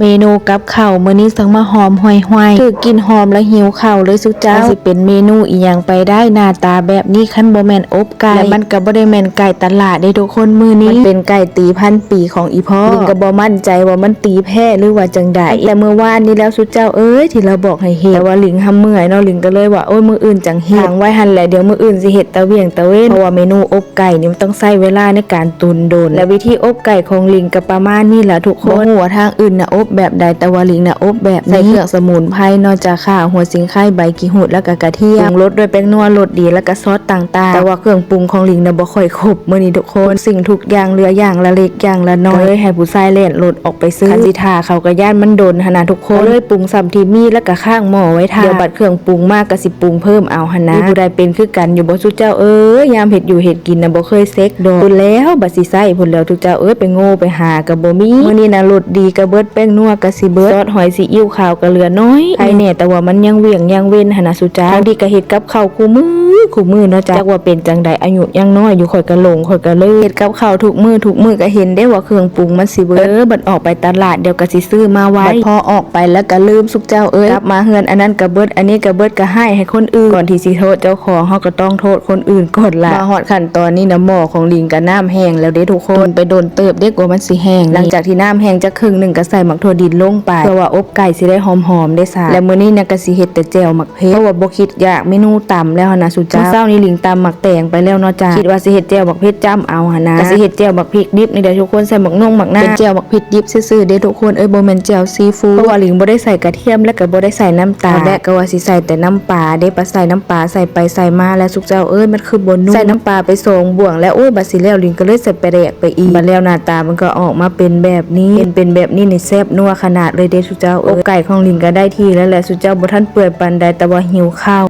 ເມນູກັບເຂົ້າມື້ນີ້ຊ່າງມາຫອມຫວຍໆ ຖືກກິ່ນຫອມລະຫິວເຂົ້າເລີຍສຸເຈົ້າ. ມັນຊິເປັນເມນູອີ່ຫຍັງໄປໄດ້ ໜ້າຕາແບບນີ້ ຄັນບໍ່ແມ່ນອົບໄກ່ ແລະມັນກໍບໍ່ໄດ້ແມ່ນໄກ່ຕະຫຼາດເດ້ທຸກຄົນ. ມື້ນີ້ມັນເປັນໄກ່ຕີພັນປີຂອງອີ່ພໍ່. ລິງກໍບໍ່ໝັ້ນໃຈວ່າມັນຕີແພ້ຫຼືວ່າຈັ່ງໃດ ແຕ່ມື້ວານນີ້ແລ້ວສຸເຈົ້າເອີຍ ທີ່ລາວບອກໃຫ້ເຮັດ. ແຕ່ວ່າລິງຫາເມື່ອຍເນາະ ລິງກໍເລີຍວ່າ ໂອ້ຍ ມື້ອື່ນຈັ່ງເຮັດ ຄ້າງໄວ້ຫັ້ນແຫຼະ ດຽວມື້ອື່ນຊິເຮັດຕາວຽງຕາເວັນ ເພາະວ່າເມນູອົບ ໄກ່ນີ້ມັນຕ້ອງໃຊ້ເວລາໃນການຕຸນດົນ ແລະວິທີອົບໄກ່ຂອງລິງກໍປະມານນີ້ລະທຸກຄົນ. ບໍ່ຮູ້ວ່າທາງອື່ນນະອົບແບບໃດ ແຕ່ວ່າລິງນະອົບແບບນີ້ ໃສ່ເຄື່ອງສະໝຸນໄພເນາະ ຈາຂ່າ ຫົວສີໄຄ ໃບຂີ້ຫູດ ແລ້ວກໍກະທຽມ ປຸງລົດດ້ວຍແປ້ງນົວ ລົດດີ ແລ້ວກໍຊອດຕ່າງໆ. ແຕ່ວ່າເຄື່ອງປຸງຂອງລິງນະບໍ່ຄ່ອຍຄົບມື້ນີ້ທຸກຄົນ ທຸກສິ່ງທຸກຢ່າງເຫຼືອຢ່າງລະເລັກຢ່າງລະນ້ອຍ ກໍເລີຍໃຫ້ຜູ້ຊາຍແລ່ນລົດອອກໄປຊື້. ຄັນຊິຖ້າເຂົາກໍຢ້ານມັນດົນຫັ້ນນະທຸກຄົນ ກໍເລີຍປຸງສ່ຳທີ່ມີ ແລ້ວກໍຄ້າງໝໍ້ໄວ້ຖ້າ. ດຽວບັດເຄື່ອງປຸງມາກໍຊິປຸງເພີ່ມເອົາຫັ້ນນະ. ມີຜູ້ໃດເປັນຄືກັນຢູ່ບໍ່ສຸເຈົ້າເອີຍ? ຍາມເຮັດຢູ່ເຮັດກິນນະບໍ່ເຄີຍເຊັກດອກ ພຸ້ນແລ້ວ ບັດຊິໃຊ້ພຸ້ນແລ້ວທຸກເຈົ້າເອີຍ ໄປໂງ່ໄປຫາກໍບໍ່ມີ. ມື້ນີ້ນະລົດດີກໍເບິດ ແປ້ງນົວກໍຊິເບິດ ຊອດຫອຍຊີອິ້ວຂາວກໍເຫຼືອໜ້ອຍ ໃຜແນ່ ແຕ່ວ່າມັນຍັງຫວ່ຽງຍັງເວັນຫັ້ນນະສຸເຈົ້າ. ທັງທີ່ກໍເຮັດກັບເຂົ້າຄູ່ມື້ຄູ່ມື້ເນາະ ຈັກວ່າເປັນຈັ່ງໃດ ອາຍຸຍັງນ້ອຍຢູ່ ຂ້ອຍກໍຫຼົງ ຂ້ອຍກໍເລີຍເຮັດກັບເຂົ້າທຸກມື້ທຸກມື້ ກໍເຫັນເດ້ວ່າເຄື່ອງປຸງມັນຊິເບິດ ເອີ ບັດອອກໄປຕະຫຼາດ ດຽວກໍຊິຊື້ມາໄວ້ ບັດພໍອອກໄປແລ້ວກໍລືມສຸເຈົ້າເອີຍ ກັບມາເຮືອນ ອັນນັ້ນກໍເບິດ ອັນນີ້ກໍເບິດ ກໍໃຫ້ໃຫ້ຄົນອື່ນ. ກ່ອນທີ່ຊິໂທດເຈົ້າຂອງ ເຮົາກໍຕ້ອງໂທດຄົນອື່ນກ່ອນລະ. ມາຮອດຂັ້ນຕອນນີ້ນະ ໝໍ້ຂອງລິງກໍນ້ຳແຫ້ງແລ້ວເດ້ທຸກຄົນ ຕົ້ມໄປດົນເຕີບເດ້ກວ່າມັນຊິແຫ້ງ. ຫຼັງຈາກທີ່ນ້ຳແຫ້ງຈັກເຄິ່ງໜຶ່ງ ກໍໃສ່ໝາກຖົ່ວດິນລົງໄປ ເພື່ອວ່າອົບໄກ່ຊິໄດ້ຫອມໆເດ້ຊະ. ແລະມື້ນີ້ນະກໍຊິເຮັດແຕ່ແຈ່ວໝາກ ເພດ ເພາະວ່າບໍ່ຄິດຢາກເມນູຕຳແລ້ວຫັ້ນນະສຸເຈົ້າ. ມື້ເຊົ້ານີ້ລິງຕຳໝາກແຕງໄປແລ້ວເນາະຈ້າ ຄິດວ່າຊິເຮັດແຈ່ວໝາກເພັດຈ້ຳເອົາຫັ້ນນະ ກໍຊິເຮັດແຈ່ວໝາກພິກດິບນີ້ແຫຼະທຸກຄົນ ໃສ່ໝາກນົງໝາກນາ ເປັນແຈ່ວໝາກພິກດິບຊື່ໆເດ້ທຸກຄົນເອີຍ ບໍ່ແມ່ນແຈ່ວຊີຟູ ເພາະວ່າລິງບໍ່ໄດ້ໃສ່ກະທຽມ ແລະກໍບໍ່ໄດ້ໃສ່ນ້ຳຕານ ແລະກໍວ່າຊິໃສ່ແຕ່ນ້ຳປາເດ້ ປາ ໃສ່ນ້ຳປາໃສ່ໄປໃສ່ມາແລ້ວສຸເຈົ້າເອີຍ ມັນຄືບໍ່ນົວ ໃສ່ນ້ຳປາໄປສອງບ່ວງແລ້ວ ໂອ້ຍ ບັດຊິແລ້ວ ລິງກໍເລີຍໃສ່ປາແດກໄປອີກ ບັດແລ້ວໜ້າຕາມັນກໍອອກມາເປັນແບບນີ້ ເຫັນເປັນແບບນີ້ນີ້ແຊບນົວຂະໜາດເລີຍເດ້ສຸເຈົ້າເອີຍ. ອົບໄກ່ຂອງລິງກໍໄດ້ທີ່ແລ້ວແຫຼະສຸເຈົ້າ ບໍ່ທັນເປື່ອຍປານໃດ ແຕ່ວ່າຫິວເຂົ້າ.